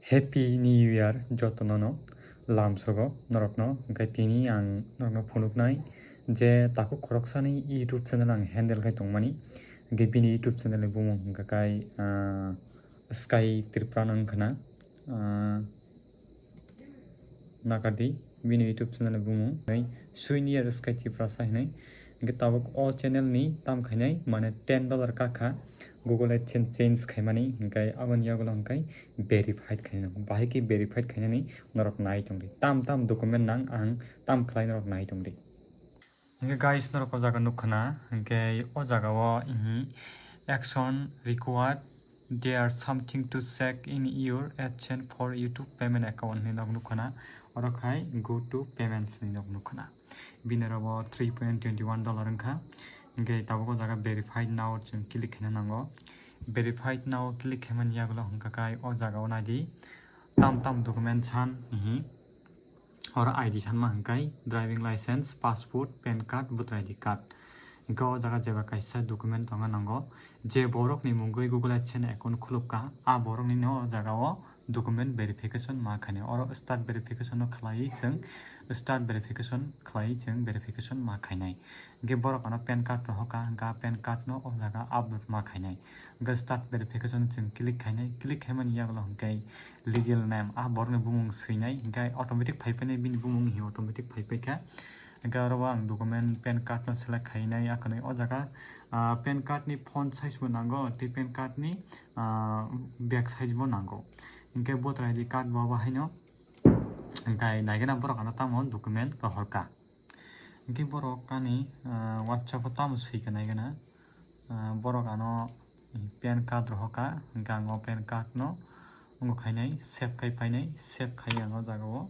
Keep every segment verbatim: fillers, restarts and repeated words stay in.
Happy New Year jotono no lamsogo norokno, hwnkhe tini ang norokno phunuknai je takhuk khoroksani YouTube channel ang handle khai tongmani, hwnkhe bini YouTube channel ni bumung hwnkha khe, ah, Sky Tripura no wngkha na, ah, Nakadi, bini YouTube channel ni bumung hinwi Senior Sky Tiprasa hinwi. Hwnkhe tabuk o channel ni tam khainai mane ten dollar kakha Google AdSense change khaimani, hwnkhe aboni yagulo hwnkhe verified khainai. Bahai khe verified khainani norok nai tongdi. Tam tam document nang ang tam khlai norok nai tongdi. Hwnkhe guys, norok o jaga nukha na, hwnkhe o jaga o, mhm, action required, there something to check in your AdSense for YouTube payment account hinwi nok nukha na, oro khai go to payments hinwi nok nukha na. Bini oro bo three point twenty one dollar wngkha, hwnkhe tabuk o jaga verified now chwng click khaina nango. Verified now click khaimani yagulo hwnkha khai o jaga o naidi tam tam document san, mhm. Oro I D sanma hwnkhe driving license, passport, pan card, voter I D card. Hwnkhe o jaga jeba kaisa document tongna nango. Je borokni mungwi Google AdSense account khulupkha, a boroknino o jaga o document verification ma khainai. Oro start verification no khlaiwi chwng, start verification khlaiwi chwng verification ma khainai. Hwnkhe borok ano pan card rohorkha, hwnkhe a pan card no o jaga upload ma khainai. Hwnkhe start verification chwng click khainai, click khaimani yagulo hwnkhe legal name, a borokni bumung swinai, hwnkhe automatic phaipainai, bini bumung hi automatic phaipaikha. Hwnkhe oro o ang document pan card no select khainai, akhwnwi o jaga, ah, pan card ni front size bo nango, tei pan card ni, ah, back size bo nango. Hwnkhe voter I D card bo abo haino, hwnkhe naigena borok ano tamo document rohorkha. Hwnkhe borok ani, ah, WhatsApp o tamo swi kha naigena, ah, borok ano pan card rohorkha, hwnkhe ang o pan card no wngo khainai, save khai phainai, save khai ang o jaga o.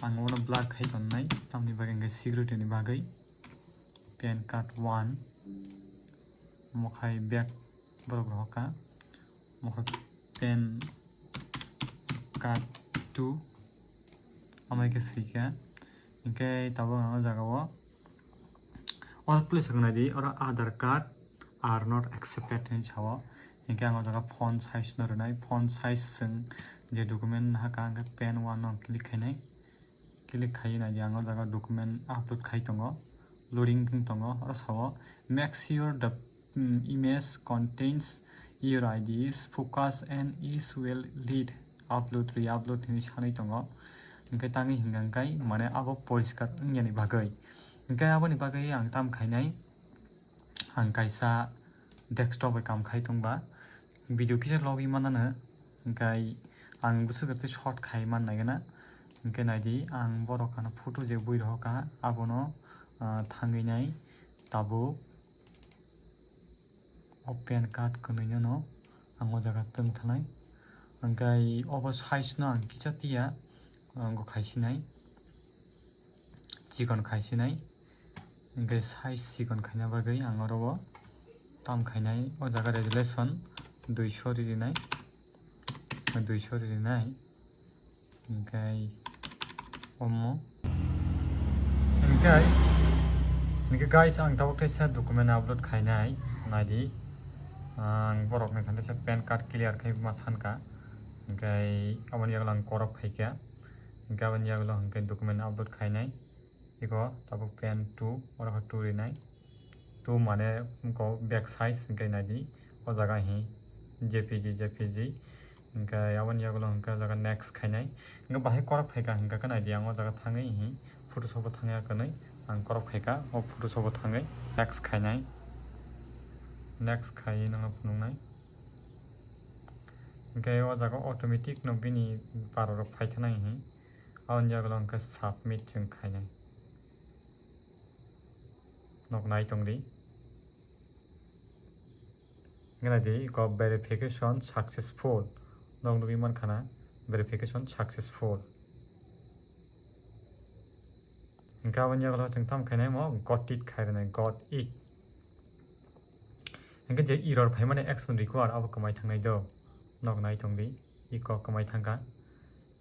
Ang bono blur khai tonnai, tamni bagwi hwnkhe security ni bagwi. Pan card one, omo khai back borok rohorkha, omo khai pan card two, amai khe swikha. Hwnkhe tabuk ang o jaga o, o police wngkha naidi, oro Aadhaar card are not accepted hinwi sao. Hwnkhe ang o jaga font size no rwnai, font size chwng je document hakha hwnkhe pan one no click khainai. Click khai naidi ang o jaga document upload khai tongo, loading wng tongo, oro sao, "Make sure the, mm, image contains your I Ds, focus and is well lit, upload, re-upload," hinwi sanwi tongo. Hwnkhe tangwi hwnkha hwnkhe mane abo poriskar wngyani bagwi. Hwnkhe aboni bagwi ang tam khainai. Ang kaisa desktop bai kam khai tongba, video kisa logwi manano, hwnkhe ang bwswk tei short khai man naigana. Hwnkhe naidi, ang borok ano photo je bui rohorkha, abono, ah, thangwi nai tabuk o pan card kwnwi no ang o jaga twng thanai. Hwnkhe obo size no ang kisa tiya, ang khaisi nai. Chikon khai sinai, hwnkhe size chikon khaina bagwi ang oro o tam khainai, o jaga resolution duiso ri rinai, duiso ri rinai, hwnkhe omo, hwnkhe, hwnkhe guys, ang tabuk teisa document upload khainai, naidi, ang borokni thani teisa pan card clear khai ma sankha, hwnkhe aboni yagulo ang korok khaikha. Hwnkhe aboni yagulo hwnkhe document upload khainai. Iko tabuk pan two, oro khe two rinai. Two mane wngkha back size, hwnkhe naidi o jaga hi J P G, J P G. Hwnkhe aboni yagulo hwnkhe o jaga next khainai. Hwnkhe bahai korok phaikha hwnkhe khe naidi ang o jaga thangwi hi Photoshop o thangya kwnwi ang korok phaikha, o Photoshop o thangwi next khainai. Next khaiwi nangno phunuknai. Hwnkhe o jaga automatic no bini parorok phaithanai hi. Aboni yagulo hwnkhe submit chwng khainai. Nok nai tongdi. Hwnkhe naidi, iko verification successful. Nok nugwi mankha na, verification successful. Hwnkhe aboni yagulo chwng tamo khainai mo, got it khai rwnai, got it. Hwnkhe je error phaimani action required abo kwmai thangnai do. Nok nai tongdi, iko kwmai thangkha.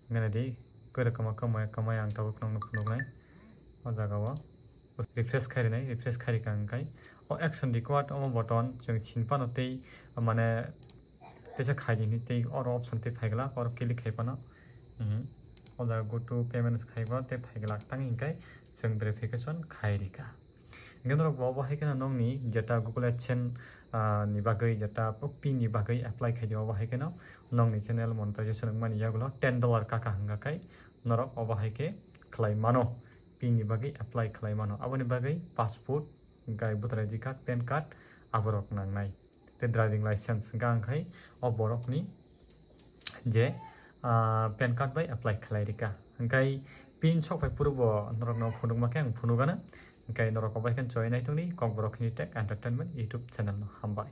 Hwnkhe naidi, kwrwi kwma, kwmai, kwmai ang tabuk nokno phunuknai. O jaga o refresh khai rwnai, refresh khai rwkha hwnkhe o action required omo button chwng sinphano tei mane Teisa khai di hinwi tei oro option tei phai glak, oro click khai phano, hmm, o jaga go to payments khai ba tei phai glak tang hinkai chwng verification khai rika. Hingke norok bo obo hai kheno nokni jeta Google AdSense, ah, ni bagwi jeta pin ni bagwi apply khai di obo hai kheno nokni channel monetization wngmani yagulo ten dollar kaka hwnga khai norok obo hai khe khlai mano, pin ni bagwi apply khlai mano. Aboni bagwi passport, gai voter I D card, pan card aborok nangnai. Tei driving license hwnka ang khai o borokni je, ah, pan card bai apply khlai rika. Hingkai pin sok phai phuru bo norokno phunukma khe ang phunukgano. Hingkai norok obo hai khe choi nai tongdi Kokborok Hini Tech Entertainment YouTube channel no. Hambai.